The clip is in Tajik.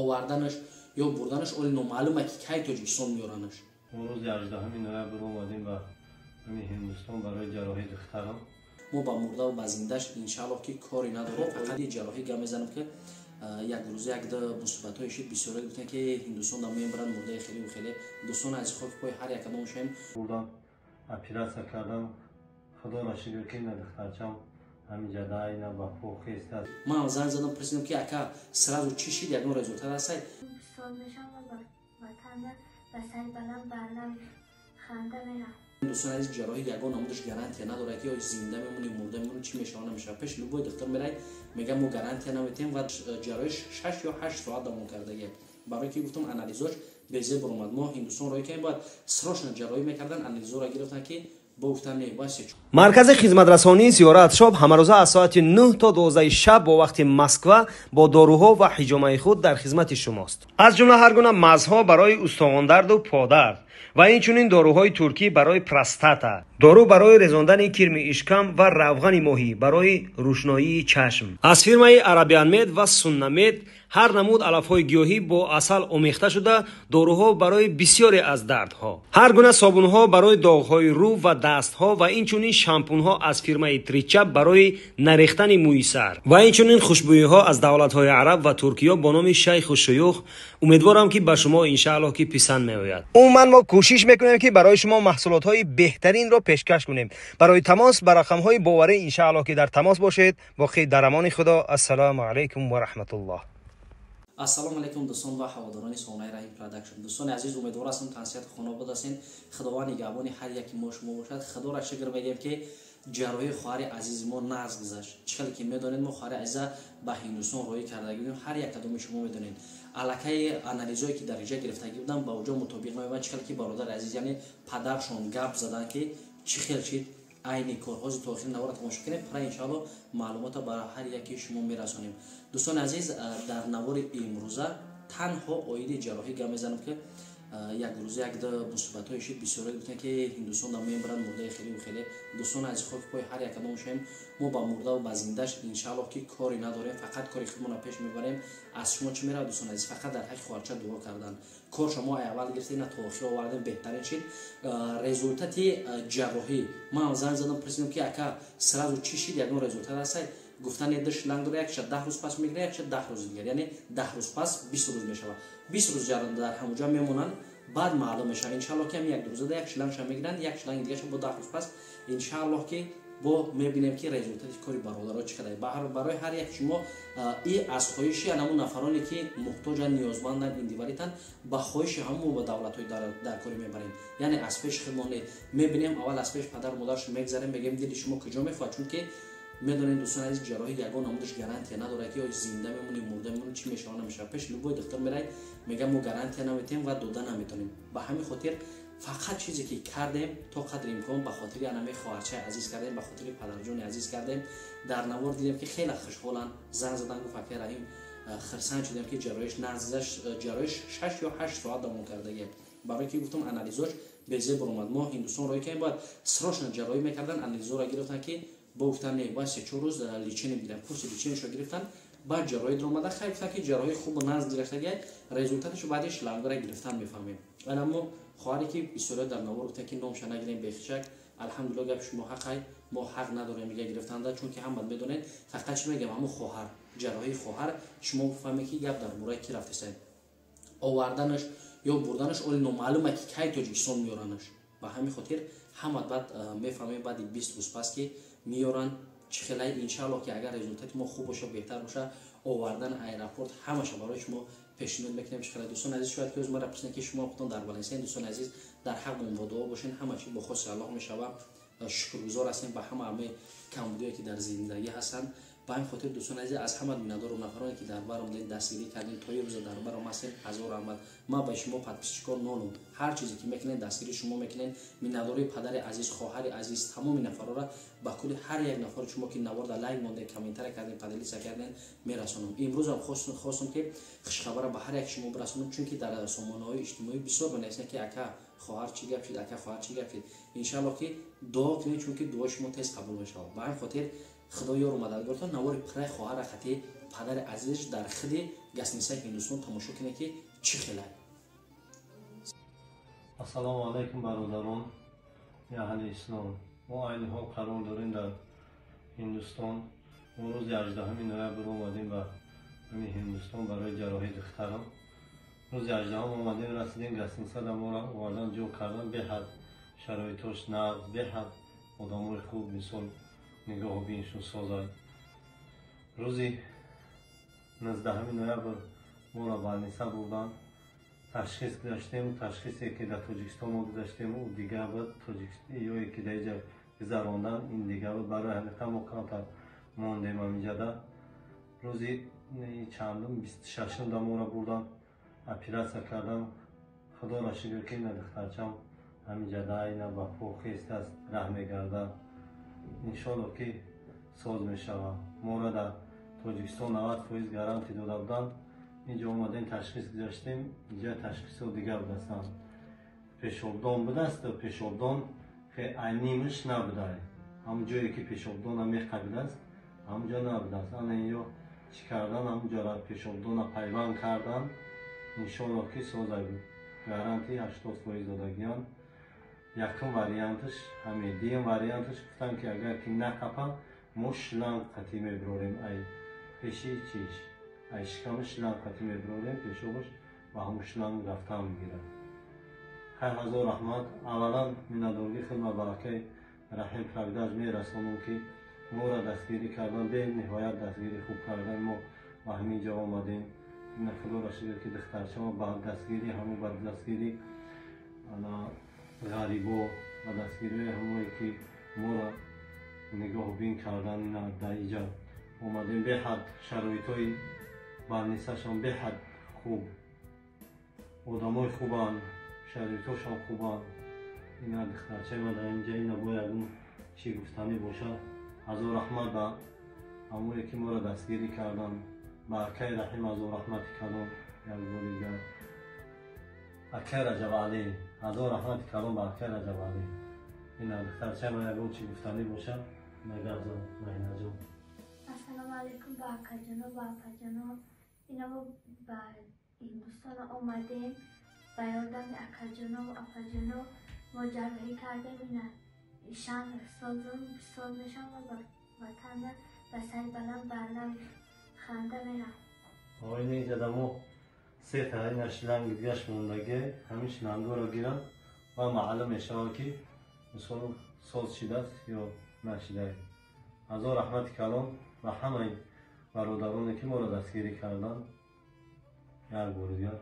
Оварданаш ё бурданаш оли номаълума, ки кай Тоҷикистон меоранаш. Мо рӯзи 18 ноябр омадем ба ҳамин Ҳиндустон барои ҷарроҳии духтарам. Мо ба мурдаву ба зиндаш, иншааллоҳ, ки коре надорем, фақат ҷарроҳӣ гап мезанам, ки як рӯза як ду мусибатҳое шид. Бисёре гуфтанд, ки Ҳиндустон да мебаранд мурдаи хеле хеле. Дӯстон, аз хоки пои ҳар як кадом шем. Бурдам, оператсия кардам. Худоро шукр, ки ина духтарчам ҳамин ҷада ина ба по хеста. Ман занг задам, пурсидам, ки ака, сразу чӣ шид, ягон результат ҳастай? Сол мешавам ва ба ватан ба сари баланд барнам ханда мерам. Дӯстон азиз, ҷарроҳӣ ягон намудаш гарантия надорад, ки ё зинда мемонӣ, мурда мемонӣ, чӣ мешава, намешава. Пеш любой духтар мерай, мега, мо гарантия наметем. Ва ҷарроҳиш 6 ё 8 соат давом кардагия, барое ки гуфтам, анализош безебр омад. Мо Ҳиндустон роҳӣ кардем, бояд срочно ҷарроҳӣ мекардан. Анализоро гирифтан, ки бо гуфтан не, бояд се. Маркази хизматрасонии Зиёрат Шоп ҳамарӯза аз соати 9 то 12 шаб бо вақти Москва бо доруҳо ва ҳиҷомаи худ дар хизмати шумост. Аз ҷумла ҳар гуна мазҳо барои устухондарду подард ва инчунин доруҳои туркӣ барои простата, дору барои резондани кирми ишкам ва равғани моҳӣ барои рӯшноии чашм. Аз фирмаи Арабианмед ва Суннамед ҳар намуд алафҳои гиёҳӣ бо асал омехта шуда, доруҳо барои бисёре аз дардҳо, ҳар гуна собунҳо барои доғҳои рӯ ва дастҳо ва инчунин шампунҳо аз фирмаи Тричап барои нарехтани мӯи сар ва инчунин хушбӯиҳо аз давлатҳои араб ва Туркиё бо номи Шайху Шуюх. Умедворам, ки ба шумо, иншааллоҳ, ки писанд меояд. Умуман, мо кӯшиш мекунем, ки барои шумо маҳсулотҳои беҳтаринро пешкаш кунем. Барои тамос ба рақамҳои боварӣ, иншааллоҳ, ки дар тамос бошед. Боқӣ дар амони Худо. Ассалому алайкум ва раҳматуллоҳ. Ассалому алайкум, дӯстон ва ҳаводорони сомонаи Раҳим Продакшн. Дӯстони азиз, умедвор ҳастам, тансиҳату хонобод ҳастен. Худованд нигаҳбони ҳар яки мо шумо бошад. Худоро шукр мегӯем, ки ҷарроҳии хоҳари азизи мо нағз гузашт. Чӣ хеле ки медонед, мо хоҳари азиза ба Ҳиндустон роҳӣ кардагӣ будем. Ҳар як кадоми шумо медонед, аллакай анализое ки дар иҷа гирифтагӣ будам, ба оҷо мутобиқ намеомад. Чӣ хеле ки бародари азиз, яъне падаршон, гап задан, ки чӣ хел шид айни кор. Ҳозир то охири навора тамошо кунем, пара иншаалло маълумотро ба ҳар яки шумо мерасонем. Дӯстони азиз, дар навори имрӯза танҳо оиди ҷарроҳӣ гап мезанам, ки як рӯза як ду мусибатҳое шид. Бисёре гуфтанд, ки Ҳиндустон да мебаранд мурдаи хеле хеле. Дӯстон, аз хоки пои ҳар як кадом шем. Мо ба мурдаву ба зиндаш, иншааллоҳ, ки коре надорем, фақат кори худмонро пеш мебарем. Аз шумо чӣ меравад, дӯстон азиз? Фақат дар ҳаққи хоҳарча дуо кардан. Кор шумо аввал гирифтем, на то охир овардем, беҳтарин шид результати ҷарроҳӣ. Ман занг задам, пурсидам, ки ака, сразу чӣ шид, ягон результат ҳастай? Гуфтан, ду шланг дора, якша 10 рӯз пас мегира, якша 10 рӯзи дигар, яъне 10 рӯз пас 20 рӯз мешавад. 20 рӯз дар ҳамуҷа мемонанд, баъд маълум мешавад. Иншааллоҳ, ки ҳам як рӯзада як шлангша мегиранд, як шланги дигарша бо 10 рӯз пас, иншааллоҳ, ки бо мебинем, ки результати кори бародаро чӣ қадар. Барои ҳар як шумо и аз хоҳиши анамун нафароне, ки муҳтоҷанд, ниёзманданд, индивалитанд, ба хоҳиши ҳамон ба давлатҳои даркорӣ мебарем. Яъне аз пеши худмон мебинем, аввал аз пеш падару модаршо мегзарем, мегӯем, дили шумо куҷо мехоҳад. Чунки медонед, дӯстони азиз, ҷарроҳӣ ягон намудаш гарантия надорад, ки ё зинда мемонӣ, мурда мемонӣ, чӣ мешава, намешава. Пеш любой духтар мерай, мега, мо гарантия наметем ва дода наметонем. Ба ҳамин хотир фақат чизе ки кардем, то қадри имкон ба хотири анами хоҳарчаи азиз кардем, ба хотири падарҷони азиз кардем. Дар навор дидем, ки хеле хушҳоланд. Занг задан, гуфт, акай Раҳим, хирсанд шудем, ки ҷарроҳиш нағз гузашт. Ҷарроҳиш 6 ё 8 соат давом кардагия, барое ки гуфтам, анализош безебр омад. Мо Ҳиндустон роҳӣ кардем, бояд срочно ҷарроҳӣ мекардан. Анализоро гирифтан, ки бо гуфтан не, бояд 3-4 рӯз лечение бигиранд. Курси лечениешро гирифтан, баъд ҷарроҳӣ даромада. Хайр, гуфтан, ки ҷарроҳии хубу нағз гузаштагия, результаташо баъди шлангара гирифтан мефаҳмем. Анамо хоҳаре, ки бисёриё дар навор гуфтан, ки номша нагирем, бехичак, алҳамдулилла, гапи шумо ҳақай, мо ҳақ надорем ига гирифтанда, чунки ҳама медонед. Фақат чӣ мегӯям, ҳамун хоҳар, ҷарроҳии хоҳар, шумо бифаҳмед, ки гап дар бораи ки рафтеса. Оварданаш ё бурданаш оли номаълума, ки кай Тоҷикистон меоранаш. Ба ҳамин хотир ҳама баъд мефаҳмем, баъди 20 рӯз пас ки меоранд, чӣ хелай. Иншааллоҳ, ки агар результати мо хуб боша, беҳтар боша, овардан аэропорт ҳамаша барои шумо пешниҳод мекунем. Чӣ хелай, дӯстони азиз, шояд ки оз мара пурсем, ки шумо худтон дар Валенсия. Дӯстони азиз, дар ҳақ бо дуо бошен, ҳама чи бо хости Аллоҳ мешава. Шукргузор ҳастем ба ҳама ҳамаи камбудиое, ки дар зиндагӣ ҳастанд. Ба ҳамин хотир, дӯстони азиз, аз ҳама миннатдору нафароне, ки дар барам будед, дастгирӣ кардем, то имрӯза дар барам ҳастем, ҳазор раҳмат. Ман ба шумо, подписчикон, нолум. Ҳар чизе ки мекунед, дастгирии шумо мекунед. Миннатдории падари азиз, хоҳари азиз, тамоми нафарора, ба кулли ҳар як нафари шумо, ки наворда лайк мондед, комментария кардем, поделиться кардем, мерасонам. Имрӯзам хостум, ки хушхабара ба ҳар як шумо бирасонам, чунки дар сомонаҳои иҷтимоӣ бисёр менависанд, ки ака, хоҳар чӣ гап шид, ака, хоҳар чӣ гап шид. Иншааллоҳ, ки дуо кунед, чунки дуои шумо тез қабул мешавад. Ба ҳамин хотир Худо ёру мададгортон. Навори пираи хоҳара хати Падари азизш дар хиди гостиницаи Ҳиндустон тамошо кунед, ки чӣ хелай. Ассалому алайкум, бародарон, аҳли ислом. Мо айни ҳол қарор дорем дар Ҳиндустон. Мо рӯзи 18 ноябр омадем ба ҳамин Ҳиндустон барои ҷарроҳии духтарам. Рӯзи 18 омадем, расидем гостиницада, моро овардан, ҷо кардан. Беҳад шароитош нағз, беҳад одамои хуб, мисол, нигоҳубиншон созад. Рӯзи 19 ноябр моро больница бурданд, ташхис гузаштем. Ташхисе ки дар Тоҷикистон мо гузаштем, ӯ дигар буд, ё ки дар иҷа гузарондан, ин дигар буд. Барои ҳамиқа мо камтар мондем ҳамиҷада. Рӯзи чандум, 26-ум да моро бурдан, оператсия кардан. Худоро шукр, ки ина духтарчам ҳамиҷада, ина ба по хестааст, раҳ мегардад. Иншолло, ки соз мешавад. Моро дар Тоҷикистон 90% гарантия дода буданд. Инҷо омадем, ташхис гузаштем, инҷа ташхисҳо дигар будастанд. Пешобдон будааст, пешобдон айнимаш набуда, ҳамун ҷое ки пешобдона меқабидааст, ҳамунҷо набудааст. Ана инё чӣ кардан, ҳамунҷора пешобдона пайванд кардан. Иншолло, ки соза, гарантия 80% додагиянд. Якум варианташ ҳамин. Дуюм варианташ гуфтанд, ки агар ки нақапа, мо шланг қатӣ мебирорем, ай пеши чиш, ай шиками шланг қатӣ мебирорем, пешобаш ба ҳамун шланг рафтан мегирад. Хайр, ҳазор раҳмат. Аввалан миннатдоргӣ хидмат ба акаи Раҳим Продакшн мерасонам, ки моро дастгирӣ кардан, бениҳоят дастгирӣ хуб кардан. Мо ба ҳамин ҷо омадем. Ина, худоро шукр, ки духтарчамо ба дастгирӣ ҳамун, ба дастгирӣ ғарибо, ба дастгириҳои ҳамое ки моро нигоҳубин кардан, ина дар иҷа омадем. Беҳад шароитҳои больницашон беҳад хуб, одамои хубанд, шароитҳошон хубанд. Ина духтарчаи ма дар инҷа, ина бо ягон чӣ гуфтанӣ бошад. Ҳазор раҳмат ба ҳамое ки моро дастгирӣ карданд. Ба акаи Раҳим ҳазор раҳмати калон. Як бори дигар акаи Раҷабалӣ, ҳазор раҳмати калон ба акаи Раҷабалӣ. Ина духтарчаи ма ягон чӣ гуфтанӣ бошад, ина гап зан, Маҳинаҷон. Ассалому алайкум ба акаҷоно, ба апаҷоно. Ина мо ба Ҳиндустон омадем, ба ёрдами акаҷоно апаҷоно мо ҷарроҳӣ кардем. Ина ишан созум, соз мешавам ва ба ватана ба сари баланд барнави ханда мерам. Ина иҷада мо се та ина шланги дигаш мондагӣ, ҳамин шлангоро гиранд ва маълум мешавад, ки мисол соз шидааст ё нашидае. Ҳазор раҳмати калон ба ҳамаи бародароне, ки моро дастгирӣ карданд. Як бори дигар.